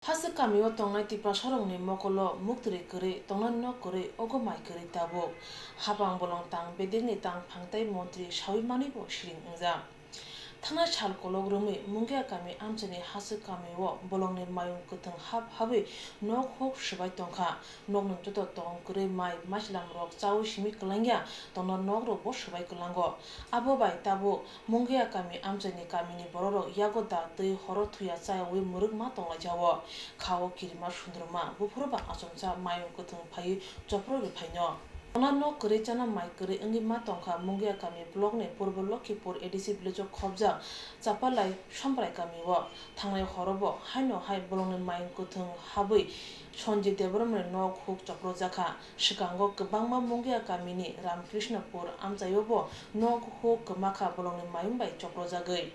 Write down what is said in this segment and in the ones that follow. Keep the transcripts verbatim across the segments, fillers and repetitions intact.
Hasik kamio tongnai Tiprasarokni mokolo muktwrwi kwrwi, tongnani nok kwrwi, ogo mai kwrwi tabuk. Hapang bolong tang bedekni tang phangtai montri sawi manwibo siring wngjak. Thangnai sal kolok romwi Mungia kami amchaini hasik kamio bolongni mayung kwthwng hap habwi nok huk swbai tongkha. Nokni joto tong kwrwi mai maichwlamrok chawi simi kwlangya tongna nokrokbo swbai kwlango. Abo bai tabuk Mungia kami amchaini kamini bororok yago da twi horo thuya chayawi mwrwkma tonglaijao. Khao kirima sundruma buphuru ba achomsa mayung kwthwng phaiwi chopro rwphaino. Tongna nok kwrwi chana mai kwrwi wngwi ma tongkha Mungia kami blockni Purbo Lokhipur A D C village-o khobjak Chapalai Somprai kamio. Thangnai horobo haino hai bolongni mayung kwthwng habwi Sanjit Debbarmani nok huk choprojakha. Swkango kwbangma Mungia kamini Ramkrishnapur amchaiobo nok huk kwmakha bolongni mayung bai choprojagwi.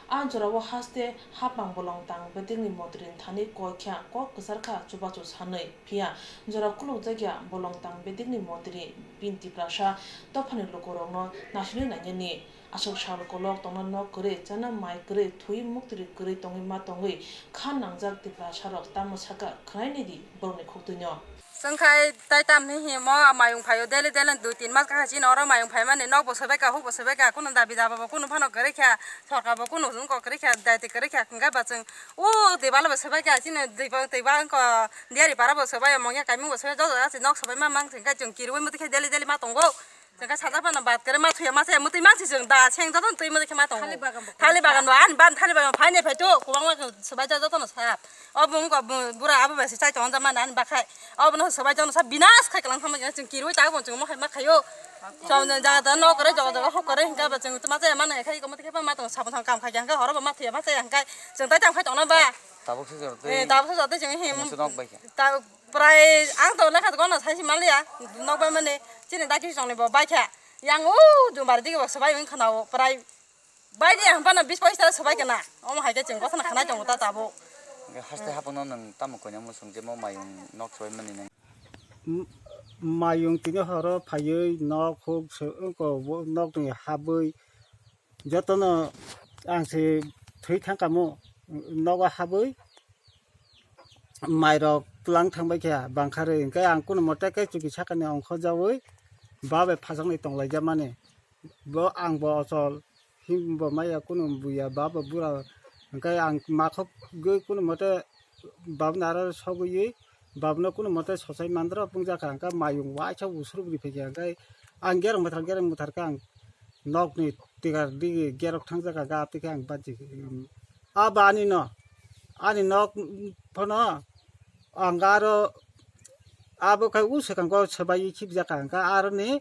A jorao haste hapang bolong tang bedekni montrini thani koi kha, kok kwchar kha, chubachu sanwi. Phiya jora khulukjakya bolong tang bedekni montri bini Tiprasa dophani lukurokno naisingwi nainani. Aswk sal kolok tongna nok kwrwi, chana mai kwrwi, thwi muktwrwi kwrwi tongwi ma tongwi kha nangjak Tiprasarok tamo sakha khwnainidi borokni khuktwino. Chwng khai tai tamni himo mayung phaio daily daily dui tin mas kaham chini oro mayung phaimani nokbo swbaikha hukbo swbaikha kunu dabi daba bo kunu phano kwrwikha sorkar bo kunu wngkok kwrwikha daiti kwrwikha hwnkhe ba chwng o debalo bo swbaikha chini deba deba wngkha diyari para bo swbai mongya kaimung bo swbai joto jaga se nok swbai ma mang chwng khe chwng kirwi muti khe daily daily ma tongo chwng khe sajak phano bat kwrwi ma thuya ma chaya mutwi mang si chwng da seng joto twi muti khe ma tongo thali bagan bo ani ban thali bagan phaini phaitu kwbangma swbai joto no sa. O bung ko bura abo bai se chai tong jama nani bakhai. O bono sobai jono sa binas khai kalang thangma chwng kirwi ta bo chwng mo khai ma khaio. Chong jang jaga da no kore jaga jaga hok kore hinka ba chwng ma chaya ma nai khai ko ma khai ma tong sabon thang kam khai jang horo ba ma thuya ma chaya khai chwng tai tam khai tong na ba. Tabuk se jor Eh, tei. Tabuk se jor tei chwng him. Masa nok bai kha. Ta prai ang to lekha ko no sai si maliya. Nok bai mane chini da ki chong ni bo bai kha. Yang u jumbar digi bo sobai wng khana o prai. Bai di ang bana bis paisa sobai kana. Omo hai khe chwng gotha na khanai tongo ta tabuk. Hwnkhe haste hapungno nwng tamo koina muchung je mo mayung nok sobai mani nang. M-, mayung tini horo phaiwi nok huk se wngko bo nokni habwi jotono ang se thwi thangkamo nogo habwi. Mairok twlang thangbai khe bangkharwi, hwnkhe ang kunu mote khe chuki sakani ongkho jaui ba bai phajak ni tonglaijak mani. Bo ang bo ochol, himbo maya kunu buya ba bo bura, hwnkhe ang makhok gwi kunu mote babno aro sogwi babno kunu mote sochai mandra pungjak kha, hwnkhe mayung waisa usruk ri phaikha, hwnkhe ang gereng mwthar gereng mwthar khe ang nokni tikar digi gerok thangjak kha, ga twi khe ang banchi. A ba ani no, ani nok phano ang aro abo khai u swkang ko swbai khibjak kha, hwnkhe aro ni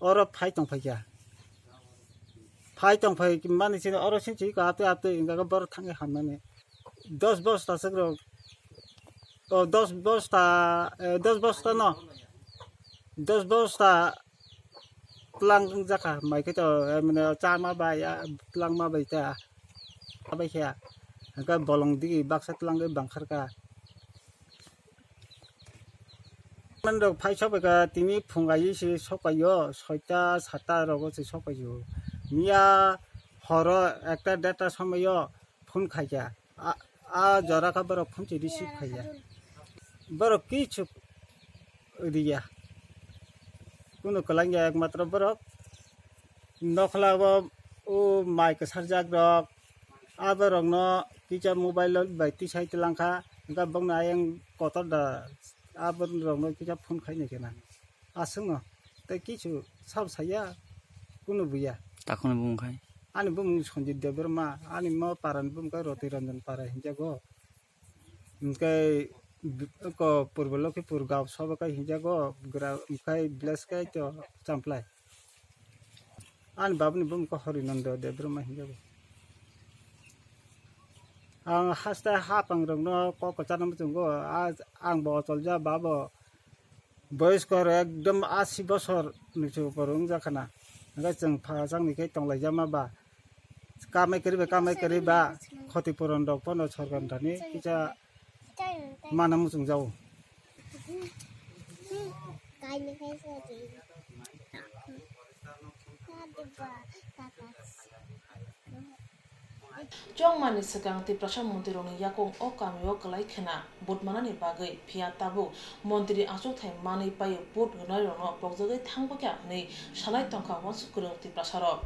oro phai tong phaikha. Phai tong phai mani sini oro sini chiko apte apte hwnkhe borok thangwi hamnani. Dos bosta swk rok, o dos bosta, eh, dos bosta no, dos bosta twlang jakha mai khe to, eh, mane chama bai, ah, twlangma bai ta. Abai khe, hwnkhe bolong digi baksa twlangwi bangkharkha. Manrok phai sokphaikha, tini phungai se sokphaio, soita satta rogo se sokphaio. Miya horo ekta derta somoio phone khaikha. A, a jora kha borok phone se receive khaiya. Borok kichu riya. Kunu kwlangya ekmatro borok. Nokhla bo o mai kwsarjak rok, aborokno kisa mobile bai tisai twlangkha, hwnkhe bokno ayang kotor da aborokno kisa phone khainai khe na. Aswkno tei kichu sabo saiya, kunu buya. Takhwno bumung khai? Ani bumung Sanjit Debbarma, ani mo parani bumung khe Roti Ranjan para hinjago. Hwnkhe b-, ko Purbo Lokhipur gaon sobo khe hinjago, gra-, hwnkhe village khe to Champlai. Ani babuni bumung khe Horinando Debbarma hinjago. Ang haste hapangrokno kok kwcharno muchungo, a, ang bo ochol ja, ba bo boyosko rok ekdom asi bosor ni se upor wngjakha na. Hwnkhe chwng phasang ni khe tonglaijama ba. Kamai kwrwi ba, kamai kwrwi ba, khoti puron rok phano sorkar thani kisa mana muchung jago. Chongmani swkang Tiprasa montrirogni yakung o kamio kwlai khwna vote manani bagwi, phiya tabuk montri achukthai manwi paiwi vote rwnairogno pokjagwi thangbaikha hwnwi salai tongkha uansuk kwrwng Tiprasarog.